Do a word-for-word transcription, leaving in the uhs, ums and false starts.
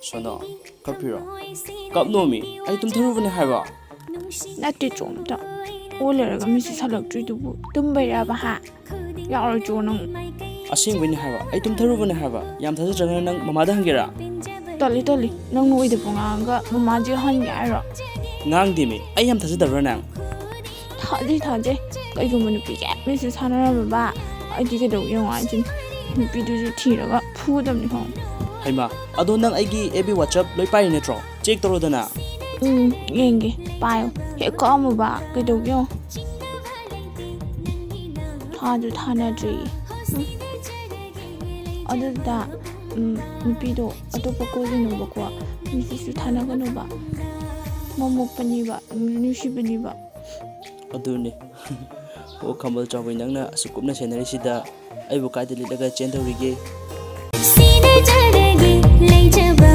ꯁꯣꯅꯣ, ꯀꯞꯄꯤꯔꯣ? ꯀꯞꯅꯣꯃꯤ, ꯑꯩ ꯇꯨꯝꯊꯔꯨꯕꯅꯦ ꯍꯥꯏꯕ꯫ ꯅꯠꯇꯦ ꯆꯣ, ꯑꯝꯇ ꯑꯣ ꯂꯩꯔꯒ ꯃꯤꯠꯁꯤ ꯁꯥꯜꯂꯛꯇ꯭ꯔꯤꯗꯨꯕꯨ ꯇꯨꯝꯕꯩꯔꯕ? ꯍꯥ? ꯌꯥꯔꯣꯏ ꯆꯣ ꯅꯪ꯫ ꯑꯁꯦꯡꯕꯩꯅꯦ ꯍꯥꯏꯕ, ꯑꯩ ꯇꯨꯝꯊꯔꯨꯕꯅꯦ ꯍꯥꯏꯕ꯫ ꯌꯥꯝ ꯊꯥꯖꯗ꯭ꯔꯒꯅ ꯅꯪ ꯃꯃꯥꯗ ꯍꯪꯒꯦꯔꯥ? ꯇꯜꯂꯤ ꯇꯜꯂꯤ, ꯅꯪ ꯅꯣꯏꯗꯕ ꯉꯥꯡꯉꯒ ꯃꯃꯥꯁꯦ ꯍꯟꯒꯦ ꯍꯥꯏꯔꯣ? ꯉꯥꯡꯗꯦꯃꯤ, ꯑꯩ ꯌꯥꯝ ꯊꯥꯖꯗꯕ꯭ꯔꯥ ꯅꯪ? ꯊꯥꯖꯩ ꯊꯥꯖꯩ꯫ ꯀꯩꯒꯨꯝꯕ ꯅꯨꯄꯤꯁꯦ ꯃꯤꯠꯁꯤ ꯁꯥꯟꯅꯔꯝꯃꯕ ꯑꯩꯗꯤ ꯀꯩꯗꯧꯒꯦ ꯌꯦꯡꯉꯣ ꯍꯥꯏꯁꯤꯅꯤ꯫ ꯅꯨꯄꯤꯗꯨꯁꯨ ꯊꯤꯔꯒ ꯐꯨꯗꯕꯅꯤ ꯈꯪꯉꯣ꯫ ꯍꯩꯃꯥ, ꯑꯗꯣ ꯅꯪ ꯑꯩꯒꯤ ꯑꯦꯐ ꯕꯤ WhatsApp ꯂꯣꯏ ꯄꯥꯏꯔꯤ ꯅꯠꯇ꯭ꯔꯣ? ꯆꯦꯛ ꯇꯧꯔꯣꯗꯅ꯫ ꯎꯝ, ꯌꯦꯡꯒꯦ, ꯄꯥꯏꯌꯣ꯫ ꯍꯦꯛ ꯀꯛꯑꯝꯃꯨꯕ ꯀꯩꯗꯧꯒꯦ ꯌꯦꯡꯉꯣ꯫ ꯊꯥꯁꯨ ꯊꯥꯅꯗ꯭ꯔꯤ꯫ ꯎꯝ꯫ ꯑꯗꯨꯗ, ꯎꯝ, ꯅꯨꯄꯤꯗꯣ ꯑꯇꯣꯞꯄ ꯀꯣꯏꯒꯅꯨꯕꯀꯣ꯫ ꯃꯤꯁꯤꯁꯨ ꯊꯥꯅꯒꯅꯨꯕ꯫ ꯃꯃꯣꯛꯄꯅꯤꯕ, ꯅꯨꯡꯁꯤꯕꯅꯤꯕ꯫ ꯑꯗꯨꯅꯤ꯫ ꯑꯣ, ꯈꯝꯕꯜ ꯆꯥꯎꯕꯤ, ꯅꯪꯅ ꯑꯁꯨꯛ ꯀꯨꯞꯅ ꯁꯦꯟꯅꯔꯤꯁꯤꯗ ꯑꯩꯕꯨ ꯀꯥꯏꯗ ꯂꯤꯠꯂꯒ ꯆꯦꯟꯗꯧꯔꯤꯒꯦ? ꯁꯤꯅꯖꯔꯒꯦ ꯂꯩꯖꯕ